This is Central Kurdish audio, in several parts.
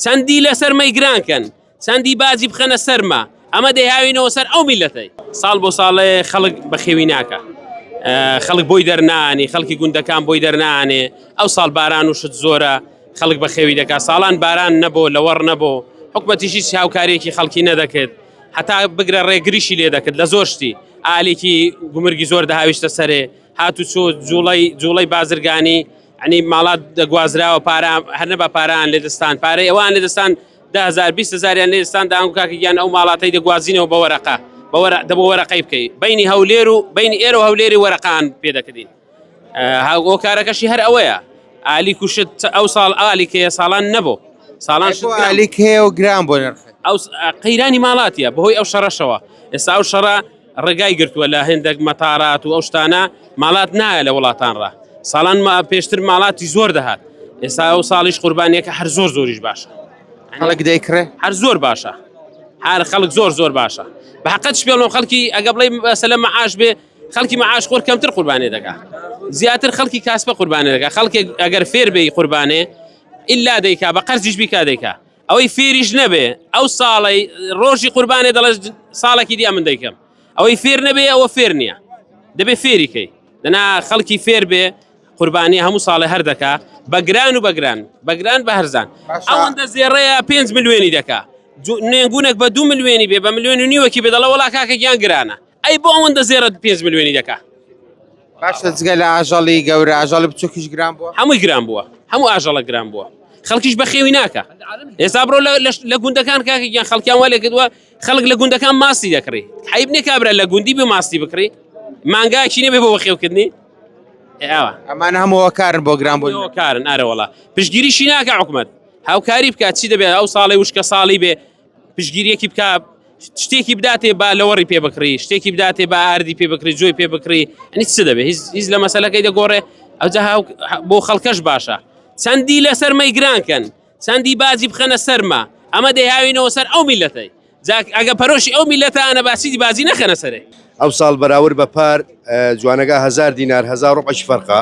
چەندی لەسەر مەی گران کەن چەندی باجی بخەنە سەرما ئەمە دەیهاوینەوە سەر ئەو میلەتەی ساڵ بۆ ساڵێ خەڵک بەخێوی ناکە خەڵک بۆی دەرنانی خەڵکی گوندەکان بۆی دەرنانێ ئەو ساڵ باران و شت زۆرە خەڵک بەخێوی دەکات ساڵان باران نەبوو لەوەڕ نەبوو حکومەتیشی هاوکاریەکی خەڵکی نەدەکرد هەتا بگرە ڕێگریشی لێ دەکرد لە زۆر شتی ئالێکی گومرگی زۆر دەهاویشتە سەرێ هاتوچۆ جوڵەی جوڵەی بازرگانی ئەنی ماڵات دەگوازراوە پارە هەر نەبا پارەیان لێ دەستان پارەی ئەوان لێ دەستان 10000 20000یان لێ دەستان دان کاکە گیان ئەو ماڵاتەی دەگوازینەوە بە وەرەقە بە وەرە دەبۆ وەرەقەی بکەی بینی هەولێر و بینی ئێرە و هەولێری وەرەقان پێ دەکردین هۆکارەکەشی هەر ئەوەیە ئالی کوشت ئەو ساڵ ئالی کەیە ساڵان نەبوو ساڵان شت گران ئالیک هەیە و گران بۆ نرخ ئەو قەیرانی ماڵاتیە بەهۆی ئەو شەڕەشەوە ئێستا ئەو شەڕە ڕێگای گرتووە لە هێندێک مەتارات و ئەو شتانە ماڵات نایە لە وڵاتان ڕا ساڵان ما پێشتر ماڵاتی زۆر دەهات ئێستا ئەو ساڵیش قوربانیەکە هەر زۆر زۆریش باشە خەڵک دەیکڕێ هەر زۆر باشە هەر خەڵک زۆر زۆر باشە بە حقت پێڵم خەڵکی ئەگە بڵێ مەسەلە معاش بێ خەڵکی معاش خۆر کەمتر قوربانێ دەکا زیاتر خەڵکی کاسپە قوربانێ دەکا خەڵکێک ئەگەر فێر بێ قوربانێ ئللا دەیکا بە قەرزیش بیکا دەیکا ئەوەی فێریش نەبێ ئەو ساڵەی ڕۆژی قوربانێ دەڵێ ساڵێکی دی ئەمن دەیکەم ئەوەی فێر نەبێ ئەوە فێر نییە دەبێ فێری کەی دەنا خەڵکی فێر بێ قوربانی هەموو ساڵێ هەر دەکا بەگران و بەگران بەگران بە هەرزان ئەوەندە زێڕەیە 5 ملیۆنی دەکا نێنگونێک بە دو ملیۆنی بێ بە ملیۆن و نیوەکی بێ دەڵێ وەڵا کاکە گیان گرانە ئەی بۆ ئەوەندە زێڕە 5 ملیۆنی دەکا باشە جگە لە ئاژەڵی گەورە ئاژەڵی بچووکیش گران بووە هەمووی گران بووە هەموو ئاژەڵە گران بووە خەڵکیش بەخێوی ناکە ئێستا بڕۆ لە گوندەکان کاکە گیان خەڵکیان وا لێکردووە خەڵک لە گوندەکان ماستی دەکڕی حیب نییە کابرا لە گوندی بێ ماستی بکڕی مانگاکی نەبێ بۆ بەخێوکردنی ئەوە ئەمانە هەموو هۆکارن بۆ گران بوون هۆکارن ئارەوەڵا پشتگیریشی ناکە حکومت هاوکاری بکات چی دەبێت ئەو ساڵی وشکە ساڵی بێ پشتگیریەکی بکە شتێکی بداتێ با لەوەڕی پێ بکڕی شتێکی بداتێ با ئاردی پێ بکڕی جۆی پێ بکڕی ئەنی چ دەبێ هیچ لە مەسەلەکەی دەگۆڕێ ئەوجا بۆ خەڵکەش باشە چەندی لەسەر مەی گران کەن چەندی باجی بخەنە سەرما ئەمە دەیهاوینەوە سەر ئەو میلەتەی جا ئەگە پەرۆشی ئەو میلەتانە باسی بازی نەخەنە سەرێ ئەو ساڵ بەراورد بە پار جوانەگا هزار دینار هزار ڕبعش فەرقە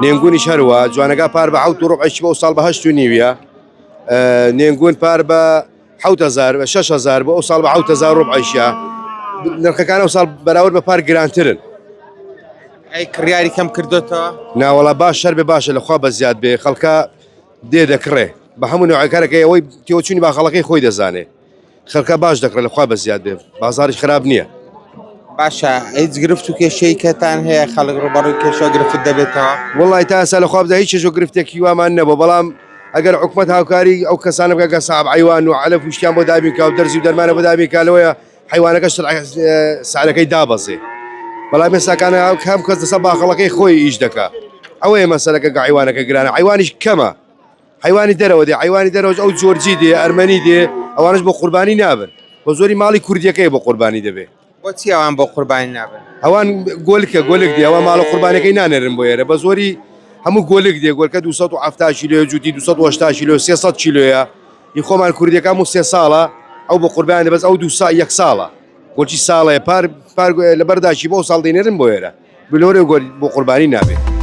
نێنگونیش هەروە جوانەگا پار بە حوت و ڕبعش بۆ ساڵ بە هەشت و نیویە نێنگون پار بە 7000 بە 6000 بۆ ئەو ساڵ بە 7000 ڕبعیشە نرخەکان ئەو ساڵ بەراورد بە پار گرانترن. ئەی کڕیاری کەم کردوتەوە؟ ناوەڵا باش شەر بێ باشە لەخوا بە زیاد بێ خەڵکە دێ دەکڕێ بە هەموو نوعەکارەکەی ئەوەی تێوەچوونی باخەڵەکەی خۆی دەزانێ خەڵکە باش دەکڕێ لەخوا بە زیاد بێ بازاریش خراپ نییە. باشە هیچ گرفت و کێشەی کەتان هەیە خەڵک ڕوبەڕووی کێشە گرفت دەبێتەوە وڵی تا ئێستا لەخوا بدا هیچ کێشە و گرفتێکی وامان نەبوو بەڵام ئەگەر حکومەت هاوکاری ئەو کەسانە بکە کە ساب عیوان و عەلەف و شتیان بۆ دابین کا و دەرزی و دەرمانە بۆ دابین کا لەوەیە حیوانەکە سعرەکەی دابەزێ بەڵام ئێستاکانە هەم کەس لەسەر باخەڵەکەی خۆی ئیش دەکا ئەوەیە مەسەلەکە کە حیوانەکە گرانە حیوانیش کەمە حیوانی دەرەوە دێ حیوانی دەرەوەش ئەو جۆرجی دێ ئەرمەنی دێ ئەوانش بۆ قوربانی نابن بە زۆری ماڵی کوردیەکەی بۆ قوربانی دەبێ بۆچی ئەوان بۆ قوربانی نابن ئەوان گۆلکە گۆلک دێ ئەوە ماڵە قوربانەکەی نانێرن بۆ ئێرە بە زۆری هەموو گۆلک دێ گۆلکە 270 کیلۆ جووتی 280 کیلۆ 300 کیلۆیە ئی خۆمان کوردیەکان و سێ ساڵە ئەو بۆ قوربانی بەس ئەو دو سا یەک ساڵە گۆلکی ساڵەیە پار پار لەبەرداکی بۆ ساڵ دێنێرن بۆ ئێرە بلۆرێ گۆل بۆ قوربانی نابێت.